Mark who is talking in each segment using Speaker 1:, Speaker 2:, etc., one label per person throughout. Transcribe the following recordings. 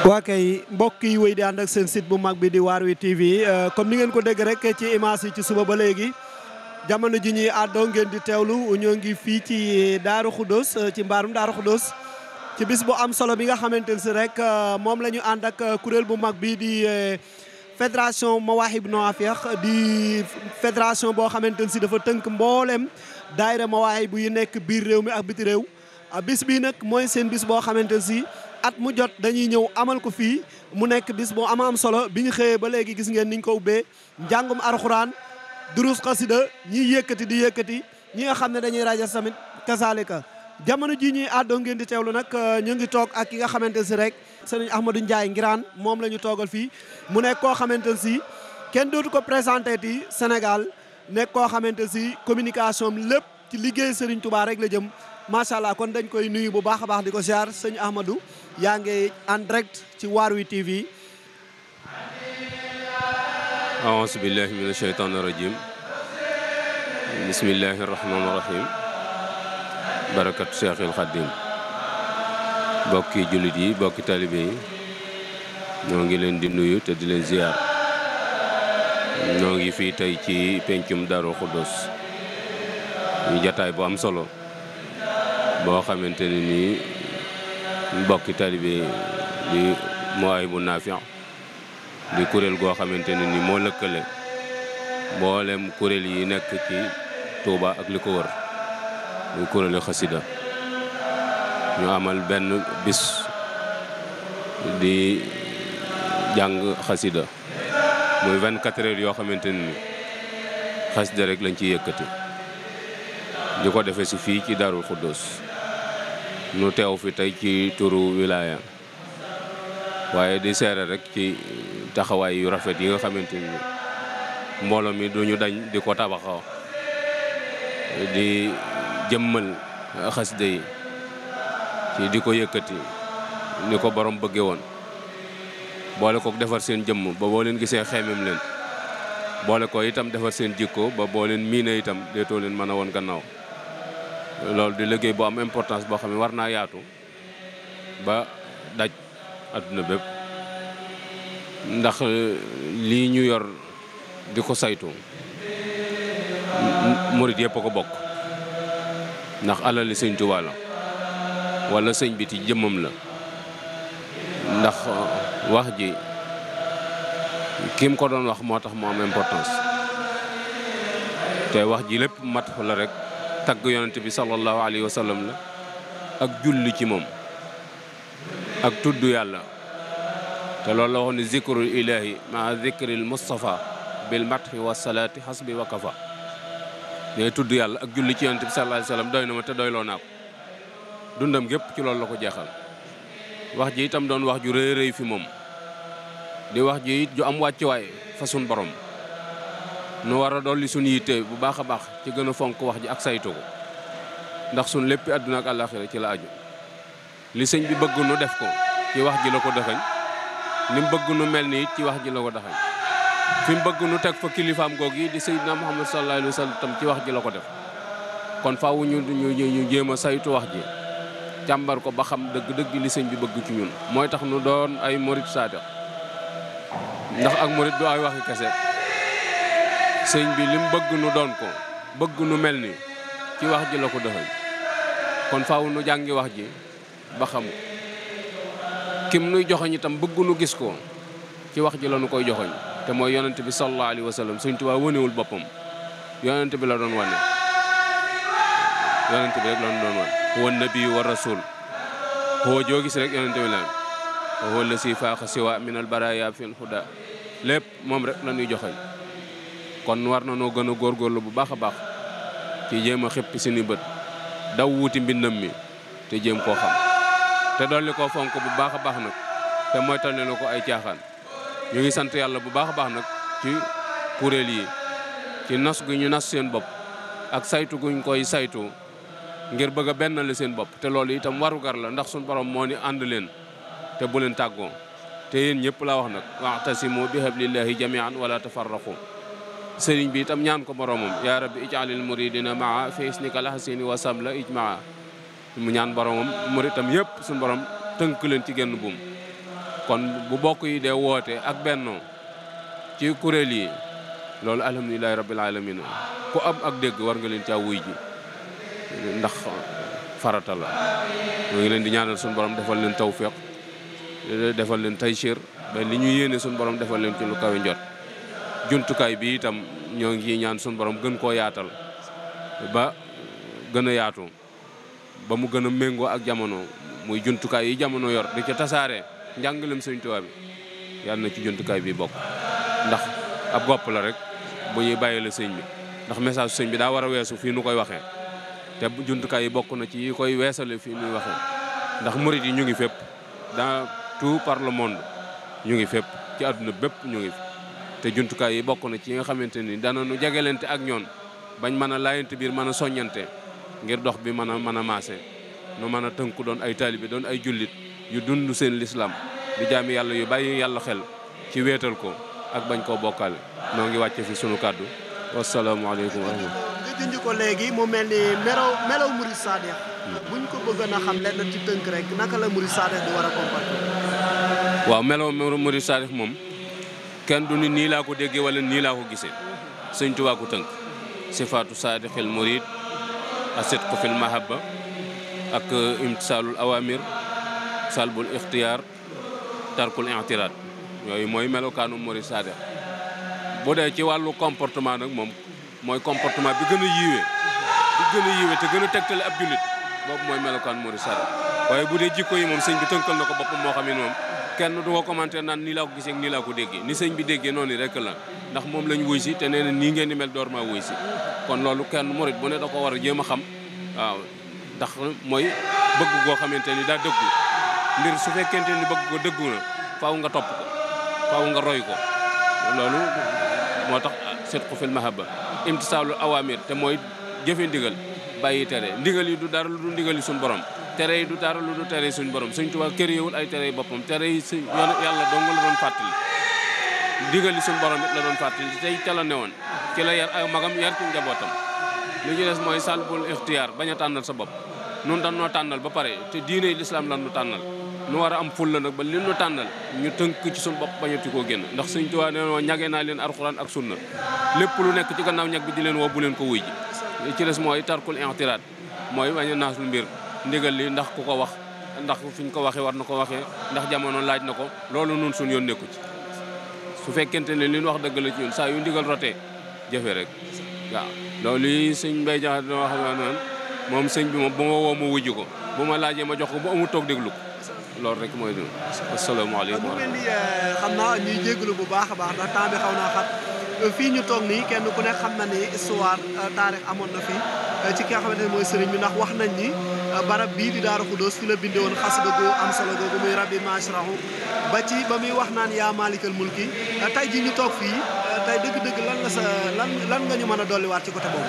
Speaker 1: waa kay mbokk yi wéy di ànd ak seen site bu mag bi di Waarwi TV comme ni ngeen ko dégg rek ci image yi ci suba ba léegi jamono ji ñuy àddoo ngeen di teewlu ñoo ngi fii ci Daaru Khoudoss ci mbaarum Daaru Khoudoss ci bis bu am solo bi nga xamante ne si rek moom la ñu ànd ak kuréel bu mag bi di fédération Mawahibou Nafih di fédération boo xamante ne si dafa tënk mboolem daayira Mawahibou yi nekk biir réew mi ak biti réew bis bii nag mooy seen bis boo xamante ne si at mu jot dañuy ñëw amal ko fii mu nekk bis boo am solo bi ñu xëyee ba léegi gis ngeen niñ ko ubbee njàngum alxuraan durus xasida ñiy yëkkati di yëkkati ñi nga xam ne dañuy rajo tamit kasaalika jamono ji ñuy àddoo ngeen di teewlu nag ñu ngi toog ak ki nga xamante si rek sëriñ Ahmadou Ndiaye Ngiraan moom la ñu toogal fii mu nekk koo xamante si kenn dootu ko présenté ti Sénégal nekk koo xamante si communication lépp ci liggéey Sëriñ Touba rek la jëm macha allah kon dañ koy nuyu bu baax a baax di ko ziar sëñ Ahmadou yaa ngi en direct ci Waarwi TV.
Speaker 2: aouzu billahi mina shaytaani rajim bismillahi rahmaani rahim barakatu Cheikhul Khadim bokki jullit yi bokki talibe yi ñoo ngi leen di nuyu te di leen ziar ñoo ngi fii tey ci pencum Daaru Khoudoss ñu jataay bu am solo boo xamante ne nii mbokki talibe di Mawahibou Nafih di kuréel goo xamante ne nii moo lëkkale mboolem kuréel yi nekk ci Touba ak li ko wër muy kuréelu xasida ñu amal benn bis di jàng xasida muy 24 heures yoo xamante ne nii xasida rek lañ ciy yëkkati di ko defee si fii ci Daaru Khoudoss nu teew fi tey ci turu wilaya waaye di seere rek ci taxawaay yu rafet yi nga xamante ni mbooloo mi duñu dañ di ko tabaxaw di jëmmal xasida yi ci di ko yëkkati ni ko borom bëgge woon boole ko defar seen jëmm ba boo leen gisee xeemem leen boole ko itam defar seen jikko ba boo leen miine itam deetoo leen mën a woon gannaaw loolu di liggéey bu am importance boo xam ne war naa yaatu ba daj adduna bépp ndax lii ñu yor di ko saytu murit yëpp a ko bokk ndax alali sëñ Tuubaa la wala sëñ bi ci jëmmam la ndax wax ji kim ko doon wax moo tax mu am importance te wax ji lépp mat la rek tagg yonent bi sallallahu alayhi wa sallam la ak julli ci moom ak tudd yàlla te loolu la wax ne zikrul ilahi maa zikril mustafa bil mathi wa salaati hasbi wa kafa ne tudd yàlla ak julli ci yonent bi sallallahu alayhi wa sallam doy na ma te doyloo naa ko dundam gépp ci loolu la ko jeexal wax ji itam doon wax ju rëy rëy fi moom di wax ji it ju am wàccuwaay fa sun borom nu war a dolli suñu yitte bu baax a baax ci gën a fonk wax ji ak saytu ko ndax suñ léppi àdduna ak àllaaxira ci la aju li sëñ bi bëgg nu def ko ci wax ji la ko dexañ ni mu bëgg nu mel ni it ci wax ji la ko dexañ fi mu bëgg nu teg fa kilifaam goog yi di Seydina Muhammad sallallahu alayhi wa sallam tam ci wax ji la ko def kon faaw ñu jéem a saytu wax ji càmbar ko ba xam dëgg-dëgg li sëñ bi bëgg ci ñun mooy tax nu doon ay murit saadiq ndax ak murit du ay waxi kese sëñ bi lim bëgg nu doon ko bëgg nu mel ni ci wax ji la ko dexañ kon faaw nu jàngi wax ji ba xam kim nuy joxoñ itam bëgg nu gis ko ci wax ji la nu koy joxoñ te mooy yonent bi sallallahu alayhi wa sallam Sëñ Tuubaa wanewul boppam yonent bi la doon wane yonent bi rek la doon wane huwa nabi wa rasul huwa joo gis rek yonent bi la huwa la si faaxa siwa min al baraya fil huda lépp moom rek la ñuy joxoñ kon war na noo gën a góorgóorlu bu baax a baax ci jéem a xippi suñu bët daw wuti mbindam mi te jéem koo xam te dolli koo fonk bu baax a baax nag te mooy tal ne ko ay caaxaan ñu ngi sant yàlla bu baax a baax nag ci kuréel yi ci nas gu ñu nas seen bopp ak saytu guñ koy saytu ngir bëgg a benn la seen bopp te loolu itam warugar la ndax suñu borom moo ni ànd leen te bu leen tàggoo te yéen ñëpp la wax nag wa'tasimu bi hablillahi jami'an wala tafarraqu sëriñ bi itam ñaan ko boromam yaa rabbi ij'alil muridina maa fi isnika lahsini wa samla ijmaa mu ñaan boromam muritam yëpp suñu borom tënk leen ci genn buum kon bu bokk yi dee woote ak bennoo ci kuréel yi loolu alhamdulilahi rabbil alamin ku am ak dégg war nga leen caa wuy ji ndax farata la. ñu ngi leen di ñaanal suñu borom defal leen tawfiq defal leen taysir ba li ñu yéene suñu borom defal leen ci lu kawe njot. Jumtukaay bi itam ñoo ngi ñaan suñu borom gën koo yaatal ba gën a yaatu ba mu gën a méngoo ak jamono muy jumtukaay yi jamono yor di ca tasaare njàngalem Sëñ Tuubaa bi yàlla na ci jumtukaay bi bokk ndax ab gopp la rek bu ñuy bàyyile sëñ bi ndax message sëñ bi daa war a weesu fii nu koy waxee te jumtukaay yi bokk na ci yi koy weesale fii nuy waxee ndax murit yi ñu ngi fépp dans tout par le monde ñu ngi fépp ci àdduna bépp ñu ngi fi te jumtukaay yi bokk na ci yi nga xamante ni dana nu jegelante ak ñoon bañ mën a laayante biir mën a soññante ngir dox bi mën a maase nu mën a tënku doon ay taalibe doon ay jullit yu dund seen lislaam di jaami yàlla yu bàyyi yàlla xel ci wéetal ko ak bañ koo bokkaale noo ngi wàcce fi sunu kàddu wasalaamualeykum wa rahmatulah.
Speaker 1: nga junj ko léegi mu mel ni melaw murid saadix buñ ko bëggoon a xam lenn ci tënk rek naka la murid saadix di war a comporter.
Speaker 2: waaw melaw murid saadix moom kenn du ni nii laa ko déggee wala nii laa ko gisee Sëñ Tuubaa ko tënk sifaatu saadixil murid asidqu fil mahabba ak imtisaalul awamir salbul ixtiyaar tarkul i'tiraad yooyu mooy melokaanu murid saadix bu dee ci wàllu comportement nag moom mooy comportement bi gën a yiiwe te gën a tegtale ab jullit boobu mooy melokaanu murid saadix waaye bu dee jikko yi moom sëñ bi tënkal na ko boppam moo xam ne moom kenn du ko commenter naan nii laa ko gisee ak nii laa ko déggee ni sëñ bi déggee noonu rek la ndax moom lañ wuy si te nee na nii ngeen di mel door maa wuy si kon loolu kenn murid bu ne da ko war a jéem a xam waaw ndax mooy bëgg goo xamante ni daa dëggu mbir su fekkente ni bëgg ko dëggu na faaw nga topp ko faaw nga roy ko loolu moo tax sidqu fil mahabba imtisaalul awamir te mooy jëfe ndigal bàyyi tere ndigal yi du dara lu du ndigal yi suñu borom tere yi du dara lu du tere yi suñu borom Sëñ Tuubaa kër yewul ay tere yi boppam tere yi yàlla dong la doon fàttali ndigal yi suñu borom it la doon fàttali tey ca la newoon ci la yar ay magam yar ci njabootam li ñu des mooy salbul ixtiyaar bañ a tànnal sa bopp nun dañ noo tànnal ba pare te diine lislaam lan nu tànnal nu war a am fulla nag ba li nu tànnal ñu tënk ci suñu bopp bañati koo génn ndax Sëñ Tuubaa nee noo ñagee naa leen alxuraan ak sunna lépp lu nekk ci gannaaw ñag bi di leen woo bu leen ko wuy ji li ci des mooy tarkul i'tiraad mooy bañ a naas lu mbir ndigal li ndax ku ko wax ndax fi ñu ko waxee war na ko waxee ndax jamono laaj na ko loolu nun suñ yoon nekku ci su fekkente ne li ñu wax dëgg la ci ñun saa yu ndigal rotee jëfe rek waaw loolu yi sëñ Mbay Jaxate dina wax noonu moom sëñ bi moom bu ma woo ma wujj ko bu ma laajee ma jox ko bu amul toog déglu ko loolu rek mooy dund asalaamaaleykum
Speaker 1: mu mel ni xam naa ñuy jégalu bu baax a baax ndax temps bi xaw naa xat fii ñu toog nii kenn ku nekk xam na ni histoire taarix amoon na fi ci ki nga xamante ne mooy sëriñ bi ndax wax nañ ni barab bii di Daaru Xudoos fi la bindee woon xasida gu am solo googu muy rabbi maasrahu ba ci ba muy wax naan yaa maalikal mulki tey ji ñu toog fii tey dëgg-dëgg lan nga ñu mën a dolliwaat ci côté boobu.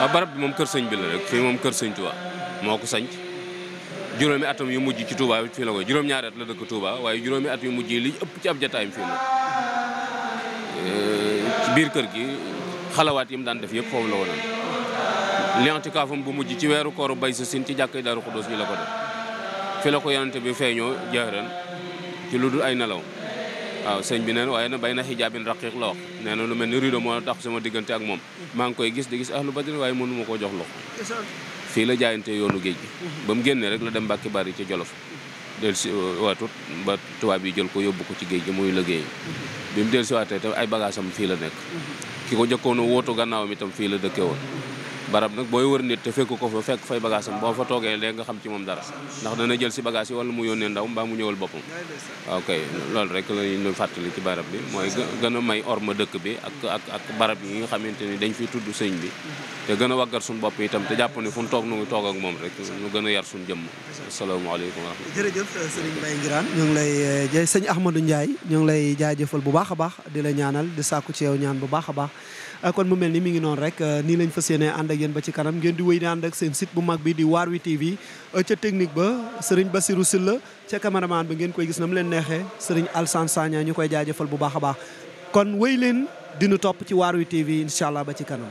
Speaker 2: waaw barab bi moom kër sëñ bi la rek fii moom kër sëñ Tuubaa moo ko sanc juróomi atam yu mujj ci Touba fii la ko juróom-ñaari at la dëkk Touba waaye juróomi at yu mujj yi li ëpp ci ab jataayam fii la ci biir kër gi xalawaat yi mu daan def yëpp foofu la woon li'tikaafam bu mujj ci weeru kooru bay sa sin ci jàkkay Daaru Xudoos yi la ko def fi la ko yonante bi feeñoo jaaran ci lu dul ay nelaw waaw sëñ bi neen waaye na bay na xijaabin raqiq la wax nee na lu mel ni rido moo tax sama diggante ak moom maa ngi koy gis di gis ahlu badri waaye mënu ma koo jox loxo fii la jaayante yoonu géej gi ba mu génnee rek la dem Mbàkke Bari ci Jolof del si waatut ba tubaab yi jël ko yóbbu ko ci géej gi muy liggéey bi mu del si waatee te ay bagaasam fii la nekk ki ko jëkkoon a wóotu gannaawam itam fii la dëkkee woon barab nag booy wër nit te fekk ko fa fekk fay bagaasam boo fa toogee léegi nga xam ci moom dara ndax dana jël si bagaas yi wala mu yónnee ndaw mbaa mu ñëwal boppam ok loolu rek la ñu fàttali ci barab bi mooy gën a may orma dëkk bi ak barab yi nga xamante ni dañ fiy tudd sëñ bi te gën a waggar suñu bopp itam te jàpp ne fu ñu toog nu ngi toog ak moom rek ñu gën a yar suñu jëmm asalaamaaleykum wa rahmatulah.
Speaker 1: jërëjëf sëriñ Mbaye Nguirane ñu ngi lay sëñ Ahmadou Ndiaye ñu ngi lay jaajëfal bu baax a baax di la ñaanal di sàkku ci yow ñaan bu baax a baax kon mu mel ni mi ngi noonu rek nii lañ fas yéene ànd ak yéen ba ci kanam ngeen di wéy di ànd ak seen site bu mag bi di Waarwi TV ca technique ba sëriñ Bassirou Sylla ca cameraman ba ngeen koy gis na mu leen neexee sëriñ Alsane Sagna ñu koy jaajëfal bu baax a baax kon wéy leen dinu topp ci Waarwi TV incha allah ba ci kanam